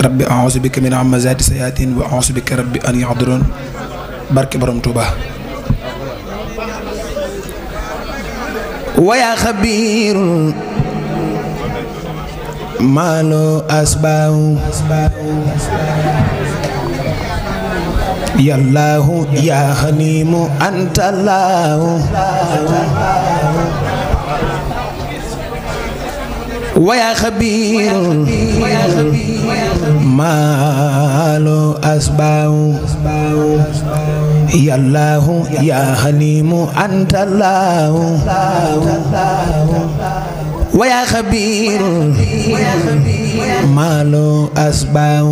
rabbi a'uuzu bika min hamazaati sayaatiin wa a'uuzu bika rabbi an yahduruun barke borom Tuuba. wa yaa xabiir maalo asbaaw yallaahu yaa xaliimu antallaahu wa yaa xabiir maalo asbaaw yallaahu yaa xaliimu antallaahu wa yaa xabiir maalo asbaaw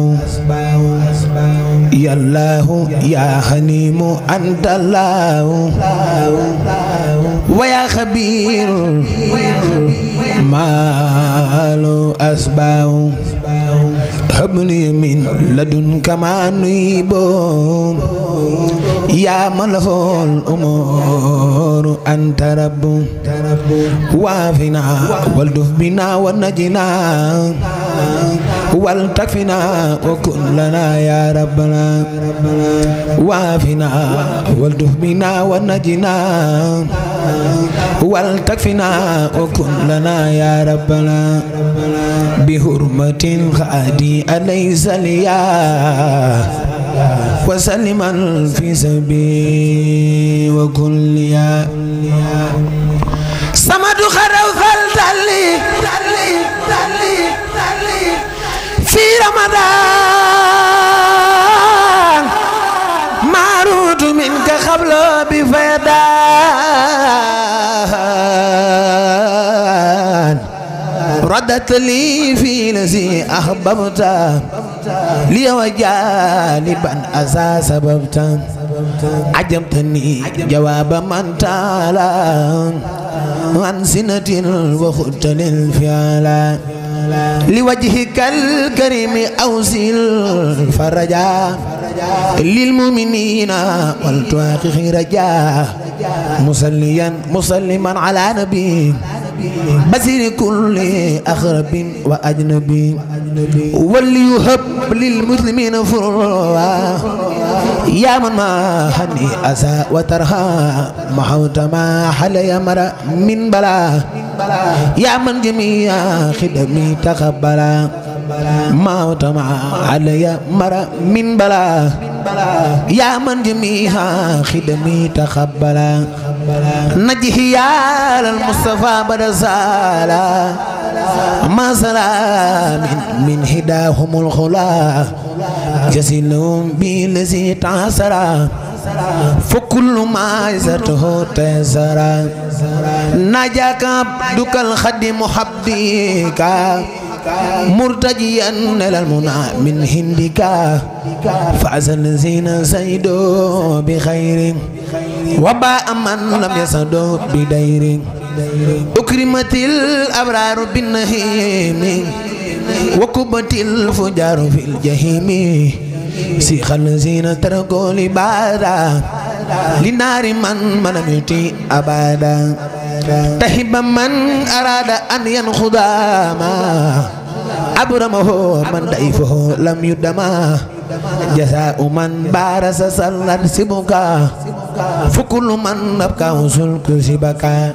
yallaahu yaa xaliimu antallaahu wa yaa xabiir maalo asbaaw habli min ladunka maa nuyboo yaa man lahul umuuru anta rabbu waafinaa walduf binaa wa najinaa wal takfinaa wa kun lanaa yaa rabbanaa waafinaa walduf binaa wa najinaa wal takfinaa wa kun lanaa yaa rabbanaa bi hurmatin xaadi alaysa liyaa wa salliman fi sabi wa kulliya samadu xaraw fal talli fi ramadan marutu minka qabla bi fayadan raddat li fi lazi ahbabta li wajaliban asa sababta ajamtani jawaba man taala an sinatin wa khuttalil fiala li wajhikal karimi awsil faraja lil mu'minina wal tuakhir raja musalliman ala nabi basir kulli akhrabin wa ajnabi وليهب للمسلمين فروا يا من ما هني أسى وترها محوت ما حل يمر من بلا يا من جميع خدمي تقبلا موت ما حل يمر من بلا يا من جميع خدمي تقبلا نجه يا المصطفى برسالة ما سلام من هداهم الخلا جزلهم بالذي تعسرا فكل ما يزته تزرا نجاك عبدك الخدم حبدك مرتجيا إلى المنى من هندك فعز الذين سيدوا بخير وباء من لم يسدوا بدير أكرمت الأبرار بالنهيم وكبت الفجار في الجحيم سيخ الذين تركوا لبادا لنار من لم يطيع أبدا تحب من أراد أن ينخذا ما أبرمه من ضيفه لم يدما جزاء من بارس سلت سبكا فكل من أبكى وسلك سبكا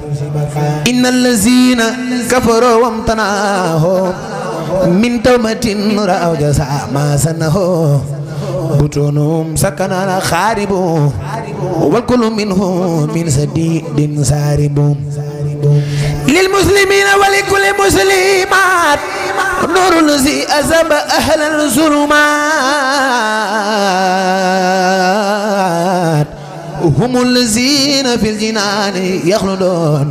إن الذين كفروا وامتنعوا من توبة رأوا جزاء ما سنه بطونهم سكن على خارب والكل منه من سديد سارب للمسلمين ولكل مسلمات نور الذي أذهب أهل الظلمات هم الذين في الجنان يخلدون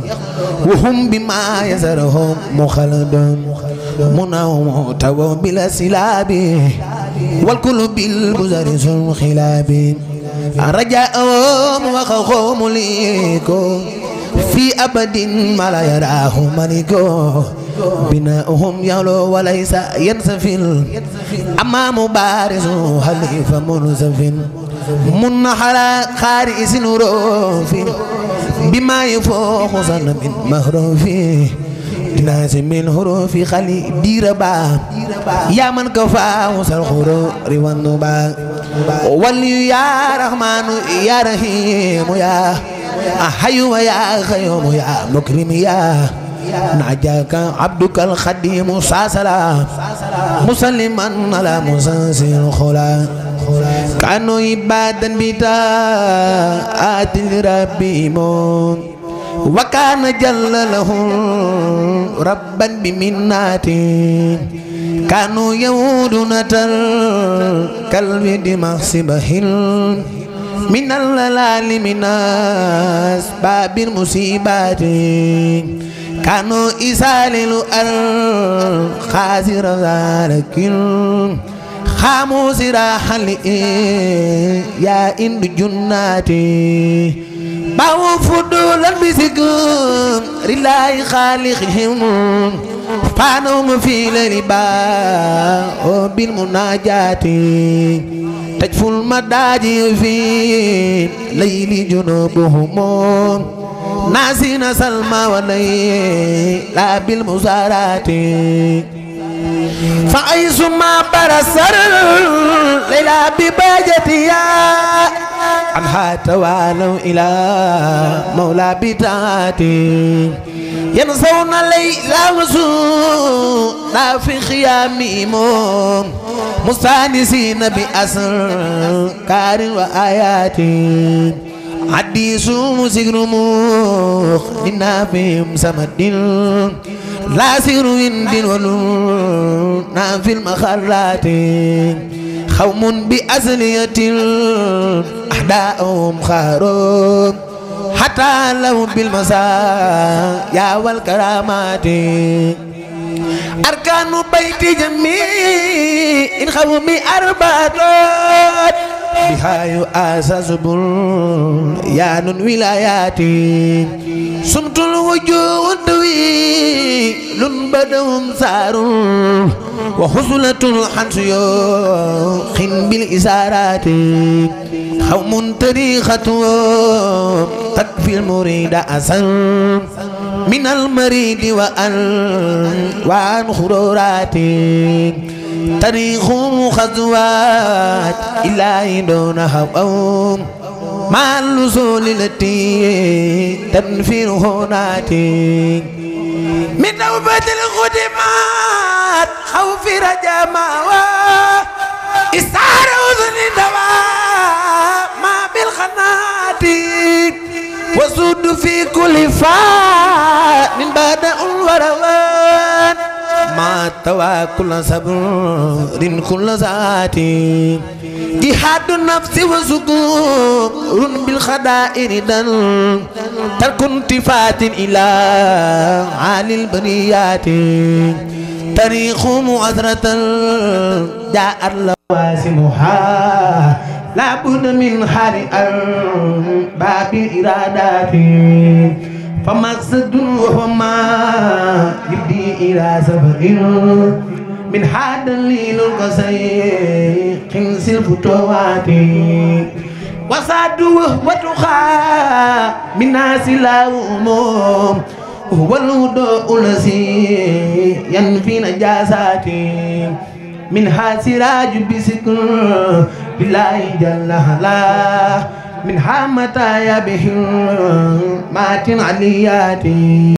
وهم بما يزرهم مخلدون منهم تبوا بلا سلاب والكل بالبزر سن خلاب رجاءهم وخوفهم ليكم في أبد ما لا يراه ملكو بناؤهم يعلو وليس ينسفل أما مبارز حليف منسفل من على خارئس نروف بما يفوق ظن من مهروف ناس من حروف خلي ديربا يا من كفى وصل الخرور والنبا ولي يا رحمن يا رحيم يا حي يا قيوم يا مكرم يا ناجاك عبدك الخديم ساسلا مسلما على مسلسل الخلا كانوا عبادا بتاعات ربهم وكان جل لهم ربا بمناته كانوا يهودون كالبد مخصبهم من الليل من أسباب المصيبات كانوا يسالوا الخاسر ذلك خاموا سراحا يا إند جناتي باو فضولا بسكون رلاي خالقهم فانهم في الربا بالمناجات تجفو المداجي في ليل جنوبهم ناسين سلمى وليلا بالمزارات فأيس ما برسر ليلا بباجتيا عنها توالوا إلى مولى بتاعتي ينسون ليلا وسوء في خيامهم مستانسين بأسرار وآيات حديث مسكر مخدنا فيهم سمد لا سر وند ولونا في المخرات خوم بأزلية أحداءهم خارون حتى لو بالمسايا والكرامات أركان بيت جميع خوم أربعة بها يؤسس بنيان ولاياتي سمت الوجوه طويل بدهم سار وحصلة الحنس يوخ بالإسارات قوم تاريخة تكفي المريد أسن من المريد وعن خرورات تاريخ خزوات إلهي دون هوى مع الوصول التي تنفير هناتي من نوبة الخدمات خوف رجا ماوى إستعار أذن دواء ما بالخنات وصود في كل فات من بعد الوروان ما توا كل صبر كل ذاتي جهاد النفس وسكون بالخدائر دل ترك انتفات إلى عالي البريات تاريخ مؤثرة جاء لواسمها لا بد من حال باب الإرادات فمقصد وهما يبدي إلى سبق من هذا الليل القصير خمس الفتوات وصاد وتخا من ناس لا أمم هو الوضوء الذي ينفي نجاساتي منها سراج بسكر بالله جل وعلا منها متايا به مات علياتي